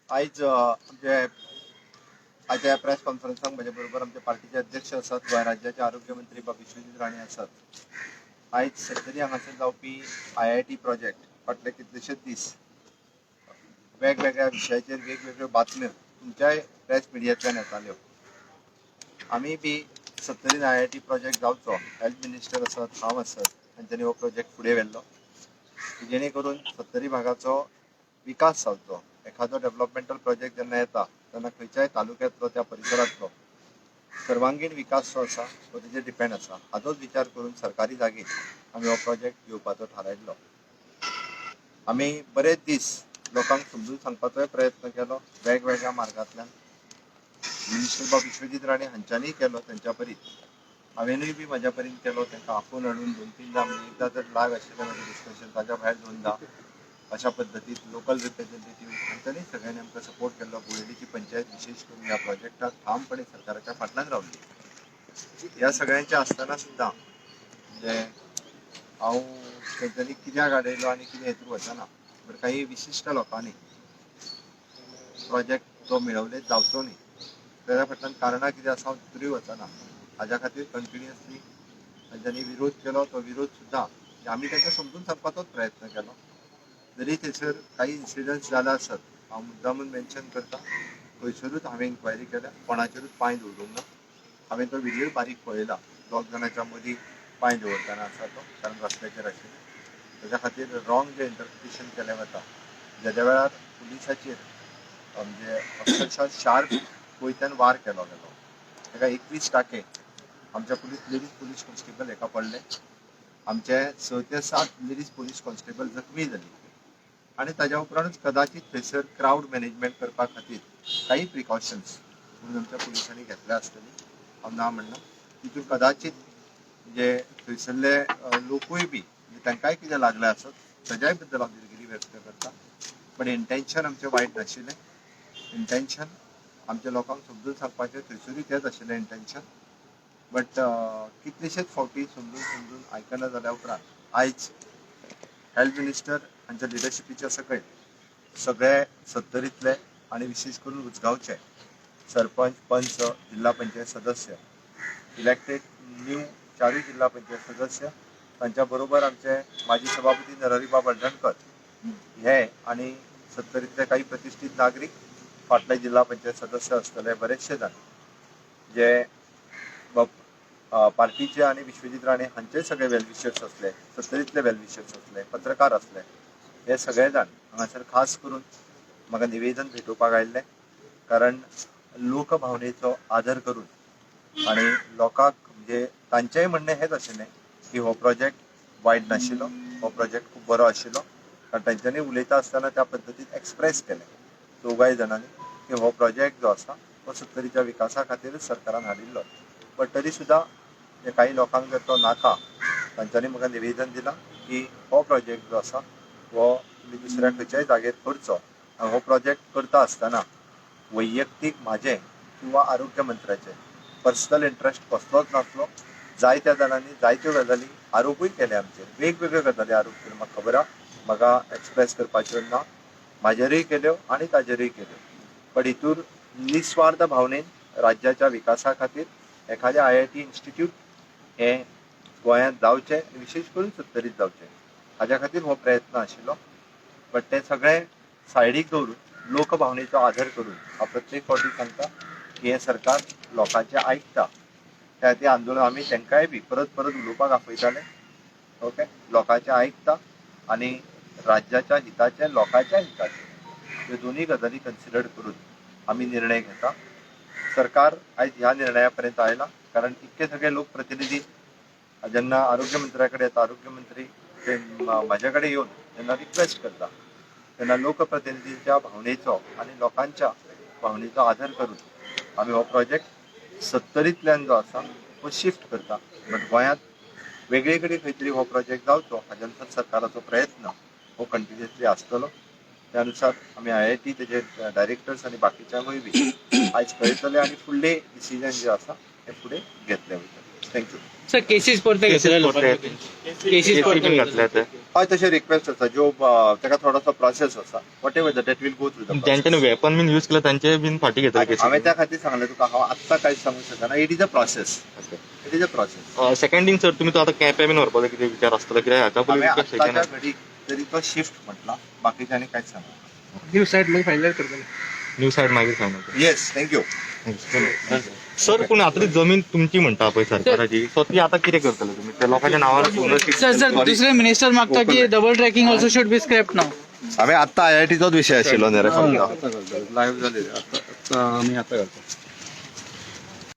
आयज आमचे आयच्या ह्या प्रेस कॉन्फरन्साक म्हज्या बरोबर आमच्या पार्टीचे अध्यक्ष आसात, गोंय राज्याचे आरोग्य मंत्री बाब विश्वजीत राणे आसात. आयज सत्तरी हांगासर जावपी आयआयटी प्रोजेक्ट फाटले कितलेशेच दीस वेगवेगळ्या विशयाचेर वेगवेगळ्यो बातम्यो तुमच्याय प्रेस मिडियांतल्यान येताल्यो. आमी बी सत्तरीन आयआयटी प्रोजेक्ट जावचो, हेल्थ मिनिस्टर आसत, हांव आसत, तांच्यांनी हो प्रोजेक्ट फुडें व्हेल्लो जेणे करून सत्तरी भागाचो विकास जावचो. एखादो डेव्हलपमेंटल प्रोजेक्ट जेन्ना येता तेन्ना खंयच्याय तालुक्यांतलो, त्या परिसरांतलो सर्वांगीण विकास जो आसा तो तेजेर डिपेंड आसा. हाचोच विचार करून सरकारी जागेर आमी हो प्रोजेक्ट घेवपाचो थारायल्लो. आमी बरेच दीस लोकांक समजून सांगपाचोय प्रयत्न केलो वेगवेगळ्या मार्गांतल्यान. मिनिस्टर बाब विश्वजीत राणे हांच्यांनीय केलो, तेंच्या परीत हांवेनूय बी म्हाज्या परीन केलो. तांकां आपोवन हाडून दोन तीनदां, म्हणजे एकदां तर लायव आशिल्लें म्हाजें डिस्कशन, ताज्या भायर दोनदां अशा पद्दतीन लोकल रिप्रेझेंटेटिव्ह हांच्यांनी सगळ्यांनी आमकां सपोर्ट केल्लो. बोडयलीची पंचायत विशेश करून ह्या प्रोजेक्टाक ठामपणे सरकाराच्या फाटल्यान रावली. ह्या सगळ्यांचे आसतना सुद्दां म्हणजे हांव तेंच्यांनी कित्याक आडयलो आनी कितें हेतून वचना, बट काही विशिश्ट लोकांनी प्रोजेक्ट जो मेळवले जावचो न्ही तेज्या फाटल्यान कारणां कितें आसा हांव तितूनय वचना. हाज्या खातीर कंटिन्युअसली तांच्यांनी विरोध केलो. तो विरोध सुद्दां आमी तांकां समजून सांगपाचोच प्रयत्न केलो. जरी थंयसर काही इन्सिडंट्स जाला आसत, हांव मुद्दामून मेन्शन करता, खंयसरूच हांवें इन्क्वायरी केल्या, कोणाचेरूच पांय दवरूंक ना. हांवें तो व्हिडियो बारीक पळयला, दोग जाणांच्या मदीं पांय दवरतना आसा तो, कारण रस्त्याचेर आशिल्ले. ताच्या खातीर रॉंग जें इंटरप्रिटेशन केलें वता, जेद्या वेळार पुलिसाचेर म्हणजे अक्षरशः शार्प कोयत्यान वार केलो गेलो, ताका 21 टाके आमच्या पुलीस लेडीज पुलीस कॉन्स्टेबल हेका पडले. आमचे 6 ते 7 लेडीज पुलीस कॉन्स्टेबल जखमी जाली आनी ताज्या उपरांतूच कदाचित थंयसर क्रावड मॅनेजमेंट करपा खातीर काही प्रिकॉशन्स म्हणून आमच्या पुलिसांनी घेतल्या आसतली, हांव ना म्हणना. तितून कदाचित म्हणजे थंयसरले लोकूय बी म्हणजे तांकांय कितें लागलें आसत, ताज्याय बद्दल हांव दिलगिरी व्यक्त करता. पण इंटेन्शन आमचें वायट नाशिल्लें. इंटेन्शन आमच्या लोकांक समजून सांगपाचें थंयसरूय तेंच आशिल्लें इंटेन्शन. बट कितलेशेच फावटी समजून समजून आयकना जाल्या उपरांत आयज हेल्थ मिनिस्टर हांच्या लिडरशिपीच्या सकयल सगळे सत्तरींतले आनी विशेश करून उजगांवचे सरपंच, पंच, जिल्हा पंचायत सदस्य, इलेक्टेड न्यू चारूय जिल्हा पंचायत सदस्य, तांच्या बरोबर आमचे माजी सभापती नरहरीबाब हळदणकर हे आनी सत्तरींतले काही प्रतिश्ठीत नागरीक, फाटले जिल्हा पंचायत सदस्य आसतले बरेचशे जाण जे पार्टीचे आनी विश्वजीत राणे हांचे सगळे वेलविशर्स आसले, सत्तरींतले वेलविशर्स आसले, पत्रकार आसले, हे सगळे जाण हांगासर खास करून म्हाका निवेदन भेटोवपाक आयिल्ले. कारण लोकभावनेचो आदर करून आनी लोकांक म्हणजे तांचेंय म्हणणें हेंच आशिल्लें की हो प्रोजेक्ट वायट नाशिल्लो, हो प्रोजेक्ट खूब बरो आशिल्लो. कारण तांच्यांनी उलयता आसतना त्या पद्दतीन एक्सप्रेस केलें चौगाय जाणांनी की हो प्रोजेक्ट जो आसा हो सत्तरीच्या विकासा खातीरच सरकारान हाडिल्लो. बट तरी सुद्दां काही लोकांक जर तो नाका, तांच्यांनी म्हाका निवेदन दिलां की हो प्रोजेक्ट जो आसा हो तुमी दुसऱ्या खंयच्याय जागेर करचो. आनी हो प्रोजेक्ट करता आसतना वैयक्तीक म्हाजें किंवा आरोग्य मंत्र्याचें पर्सनल इंट्रस्ट कसलोच नासलो. जायत्या जाणांनी जायत्यो गजाली आरोपूय केले आमचेर, वेगवेगळ्यो गजाली आरोप केले, म्हाका खबर आहा, म्हाका एक्सप्रेस करपाच्यो ना, म्हाजेरूय केल्यो आनी ताजेरूय केल्यो. बट हितूर निस्वार्थ भावनेन राज्याच्या विकासा खातीर एखादें आयआयटी इन्स्टिट्यूट हें गोंयांत जावचें, विशेश करून सत्तरीत जावचें, हाज्या खातीर हो प्रयत्न आशिल्लो. बट तें सगळें सायडीक दवरून लोकभावनेचो आदर करून हांव प्रत्येक फावटी सांगता की हें सरकार लोकांचें आयकता. त्या खातीर आंदोलन आमी तांकांय बी परत परत उलोवपाक आपयताले. ओके, लोकांचें आयकता आनी राज्याच्या हिताचें, लोकांच्या हिताचें ह्यो दोनूय गजाली कन्सिडर करून आमी निर्णय घेता. सरकार आयज ह्या निर्णया पर्यंत आयला, कारण इतके सगळे लोकप्रतिनिधी जेन्ना आरोग्य मंत्र्या कडेन येता, आरोग्य मंत्री ते म्हाज्या कडेन येवन जेन्ना रिक्वेस्ट करता तेन्ना लोकप्रतिनिधींच्या भावनेचो आनी लोकांच्या भावनेचो आदर करून आमी हो प्रोजेक्ट सत्तरींतल्यान जो आसा हो शिफ्ट करता. बट गोंयांत वेगळे कडेन खंय तरी हो प्रोजेक्ट जावचो हाज्या नुसार सरकाराचो प्रयत्न हो कंटिन्युअसली आसतलो. त्या अनुसार आमी आयआयटी तेजे डायरेक्टर्स आनी बाकीच्यांकूय बी आयज कळयतले आनी फुडले डिसिजन जे आसा ते फुडें घेतले वयतले. Thank you. Sir, cases परते घेतले लोकांनी, केसीस परते घातले. घेतले. हय, तशें रिक्वेस्ट आसा ज्यो ताका थोडोसो प्रोसेस आसा, whatever that will go through the. ज्यांच्यानी वेपन बीन यूज केलं तांचे बीन फाटी घेतले. हांवें त्या खातीर सांगलें तुका, हांव आत्तां कांयच सांगूंक शकना. It is a process, it is a process. Second thing sir, तुमी तो आतां केप्यां बीन व्हरपाचो कितें विचार आसतलो कित्याक हाका पयलीं हांवें रिक्वेस्ट आत्ताच्या घडीक तरी तो शिफ्ट म्हटला, बाकीच्यांनी कांयच सांगना. न्यू सायट मागीर फायनल करतले. न्यू सायड मागीर final. Yes, thank you. Sir, पूण आतां ती जमीन तुमची म्हणटा पळय सरकाराची, सो ती आतां कितें करतले तुमी त्या लोकांच्या नांवार? सर, सर, दुसरे मिनिस्टर मागता की double tracking also should be scrapped now. हांवें आत्तां आयआयटीचोच विशय आशिल्लो न्ही रे फक्त. लाईव्ह झाले आता, आता आम्ही आता घालतो.